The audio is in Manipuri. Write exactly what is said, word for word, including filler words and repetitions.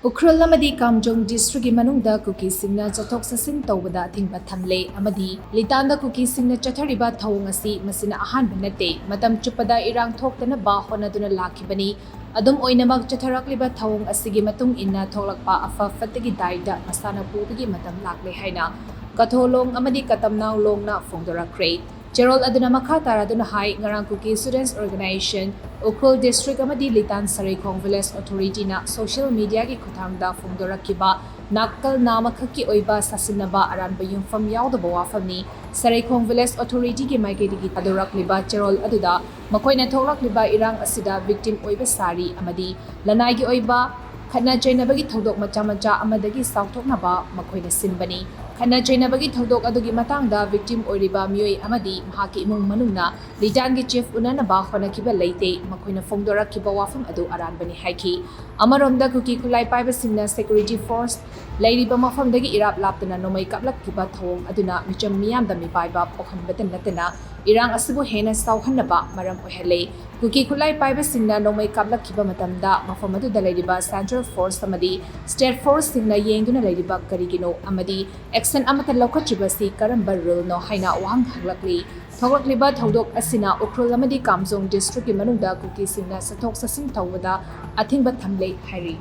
ꯎꯈ꯭ꯔꯨꯜ ꯑꯃꯗꯤ ꯀꯥꯝꯖꯣꯡ ꯗꯤꯁꯇ꯭ꯔꯤꯛꯀꯤ ꯃꯅꯨꯡꯗ ꯀꯨꯀꯤꯁꯤꯡꯅ ꯆꯠꯊꯣꯛ ꯆꯠꯁꯤꯟ ꯇꯧꯕꯗ ꯑꯊꯤꯡꯕ ꯊꯝꯂꯦ ꯑꯃꯗꯤ ꯂꯤꯇꯥꯟꯗ ꯀꯨꯀꯤꯁꯤꯡꯅ ꯆꯠꯊꯔꯤꯕ ꯊꯧꯑꯣꯡ ꯑꯁꯤ ꯃꯁꯤꯅ ꯑꯍꯥꯟꯕ ꯅꯠꯇꯦ꯫ ꯃꯇꯝ ꯆꯨꯞꯄꯗ ꯏꯔꯥꯡ ꯊꯣꯛꯇꯅꯕ ꯍꯣꯠꯅꯗꯨꯅ ꯂꯥꯛꯈꯤꯕꯅꯤ꯫ ꯑꯗꯨꯝ ꯑꯣꯏꯅꯃꯛ, ꯆꯠꯊꯔꯛꯂꯤꯕ ꯊꯧꯑꯣꯡ ꯑꯁꯤꯒꯤ ꯃꯇꯨꯡ ꯏꯟꯅ ꯊꯣꯛꯂꯛꯄ ꯑꯐ ꯐꯠꯇꯒꯤ ꯗꯥꯏꯗ ꯃꯁꯥꯅ ꯄꯨꯕꯒꯤ ꯃꯇꯝ ꯂꯥꯛꯂꯦ ꯍꯥꯏꯅ ꯀꯊꯣꯂꯣꯡ ꯑꯃꯗꯤ ꯀꯇꯝꯅꯥꯎꯂꯣꯡꯅ ꯐꯣꯡꯗꯣꯔꯛꯈ꯭ꯔꯦ꯫ ꯆꯦꯔꯣꯜ ꯑꯗꯨꯅ ꯃꯈꯥ ꯇꯥꯔꯗꯨꯅ ꯍꯥꯏ, ꯉꯔꯥꯡ ꯀꯨꯀꯤ ꯁ꯭ꯇꯨꯗꯦꯟꯠꯁ ꯑꯣꯔꯒꯅꯥꯏꯖꯦꯁꯟ ꯎꯈ꯭ꯔꯨꯜ ꯗꯤꯁꯇ꯭ꯔꯤꯛ ꯑꯃꯗꯤ ꯂꯤꯇꯥꯟ ꯁꯔꯩꯈꯣꯡ ꯚꯤꯂꯦꯖ ꯑꯣꯊꯣꯔꯤꯇꯤꯅ ꯁꯣꯁꯤꯌꯦꯜ ꯃꯤꯗꯤꯌꯥꯒꯤ ꯈꯨꯠꯊꯥꯡꯗ ꯐꯣꯡꯗꯣꯔꯛꯈꯤꯕ ꯅꯥꯀꯜ ꯅꯥꯝꯃꯈꯛꯀꯤ ꯑꯣꯏꯕ ꯁꯥꯁꯤꯟꯅꯕ ꯑꯔꯥꯟꯕ ꯌꯨꯝꯐꯝ ꯌꯥꯎꯗꯕ ꯋꯥꯐꯝꯅꯤ꯫ ꯁꯔꯩꯈꯣꯡ ꯚꯤꯂꯦꯖ ꯑꯣꯊꯣꯔꯤꯇꯤꯒꯤ ꯃꯥꯏꯀꯩꯗꯒꯤ ꯊꯥꯗꯣꯔꯛꯂꯤꯕ ꯆꯦꯔꯣꯜ ꯑꯗꯨꯗ ꯃꯈꯣꯏꯅ ꯊꯣꯛꯂꯛꯂꯤꯕ ꯏꯔꯥꯡ ꯑꯁꯤꯗ ꯚꯤꯛꯇꯤꯝ ꯑꯣꯏꯕ ꯁꯥꯔꯤ ꯑꯃꯗꯤ ꯂꯅꯥꯏꯒꯤ ꯑꯣꯏꯕ ꯈꯠꯅ ꯆꯩꯅꯕꯒꯤ ꯊꯧꯗꯣꯛ ꯃꯆꯥ ꯃꯆꯥ ꯑꯃꯗꯒꯤ ꯆꯥꯎꯊꯣꯛꯅꯕ ꯃꯈꯣꯏꯅ ꯁꯤꯟꯕꯅꯤ꯫ ꯈꯠꯅ ꯆꯩꯅꯕꯒꯤ ꯊꯧꯗꯣꯛ ꯑꯗꯨꯒꯤ ꯃꯇꯥꯡꯗ ꯚꯤꯛꯇꯤꯝ ꯑꯣꯏꯔꯤꯕ ꯃꯤꯑꯣꯏ ꯑꯃꯗꯤ ꯃꯍꯥꯛꯀꯤ ꯏꯃꯨꯡ ꯃꯅꯨꯡꯅ ꯂꯤꯇꯥꯟꯒꯤ ꯆꯤꯐ ꯎꯅꯅꯕ ꯍꯣꯠꯅꯈꯤꯕ ꯂꯩꯇꯦ꯫ ꯃꯈꯣꯏꯅ ꯐꯣꯡꯗꯣꯔꯛꯈꯤꯕ ꯋꯥꯐꯝ ꯑꯗꯨ ꯑꯔꯥꯟꯕꯅꯤ ꯍꯥꯏꯈꯤ꯫ ꯑꯃꯔꯣꯝꯗ, ꯀꯨꯀꯤ ꯈꯨꯠꯂꯥꯏ ꯄꯥꯏꯕꯁꯤꯡꯅ ꯁꯦꯀ꯭ꯌꯨꯔꯤꯇꯤ ꯐꯣꯔꯁ ꯂꯩꯔꯤꯕ ꯃꯐꯝꯗꯒꯤ ꯏꯔꯥꯞ ꯂꯥꯞꯇꯅ ꯅꯣꯡꯃꯩ ꯀꯥꯞꯂꯛꯈꯤꯕ ꯊꯧꯑꯣꯡ ꯑꯗꯨꯅ ꯃꯤꯆꯝ ꯃꯤꯌꯥꯝꯗ ꯃꯤꯄꯥꯏꯕ ꯄꯣꯛꯍꯟꯕꯇ ꯅꯠꯇꯅ ꯏꯔꯥꯡ ꯑꯁꯤꯕꯨ ꯍꯦꯟꯅ ꯁꯥꯎꯍꯟꯅꯕ ꯃꯔꯝ ꯑꯣꯏꯍꯜꯂꯦ꯫ ꯀꯨꯀꯤ ꯈꯨꯠꯂꯥꯏ ꯄꯥꯏꯕꯁꯤꯡꯅ ꯅꯣꯡꯃꯩ ꯀꯥꯞꯂꯛꯈꯤꯕ ꯃꯇꯝꯗ ꯃꯐꯝ ꯑꯗꯨꯗ ꯂꯩꯔꯤꯕ ꯁꯦꯟꯇ꯭ꯔꯦꯜ ꯐꯣꯔꯁ ꯑꯃꯗꯤ ꯁ꯭ꯇꯦꯠ ꯐꯣꯔꯁꯁꯤꯡꯅ ꯌꯦꯡꯗꯨꯅ ꯂꯩꯔꯤꯕ ꯀꯔꯤꯒꯤꯅꯣ ꯑꯃꯗꯤ ꯑꯦꯛꯁꯟ ꯑꯃꯠꯇ ꯂꯧꯈꯠꯇ꯭ꯔꯤꯕꯁꯤ ꯀꯔꯝꯕ ꯔꯨꯜꯅꯣ ꯍꯥꯏꯅ ꯋꯥꯍꯪ ꯍꯪꯂꯛꯂꯤ꯫ ꯊꯣꯛꯂꯛꯂꯤꯕ ꯊꯧꯗꯣꯛ ꯑꯁꯤꯅ ꯎꯈ꯭ꯔꯨꯜ ꯑꯃꯗꯤ ꯀꯥꯝꯖꯣꯡ ꯗꯤꯁꯇ꯭ꯔꯤꯛꯀꯤ ꯃꯅꯨꯡꯗ ꯀꯨꯀꯤꯁꯤꯡꯅ ꯆꯠꯊꯣꯛ ꯆꯠꯁꯤꯟ ꯇꯧꯕꯗ ꯑꯊꯤꯡꯕ ꯊꯝꯂꯦ ꯍꯥꯏꯔꯤ꯫